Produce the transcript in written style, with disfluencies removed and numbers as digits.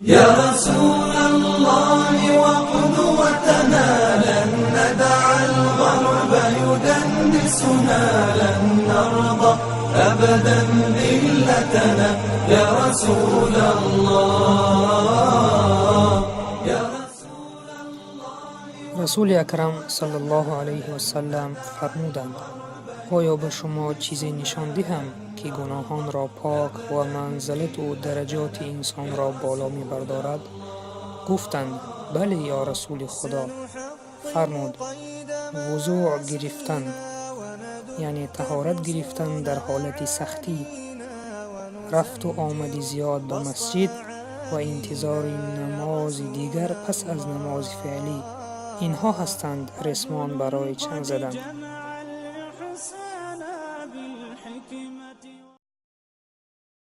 يا رسول الله وقدوتنا، لن ندع الغرب يدنسنا، لن نرضى أبدا ذلتنا، يا رسول الله، يا رسول. Расули Акрам саллаллоҳу алайҳи васаллам фармуданд: «Оё ба шумо чизе нишон диҳам, ки гуноҳонро пок ва манзилату дараҷоти инсонро боло мебардорад?» Гуфтанд: «Бале, ё Расули Худо». Фармуд: «Вузӯъ гирифтан, яъне таҳорат гирифтан дар ҳолати сахтӣ, рафту омади зиёд ба масҷид ва интизори намози дигар пас аз намози феълӣ. Инҳо ҳастанд ресмон барои чанг задан».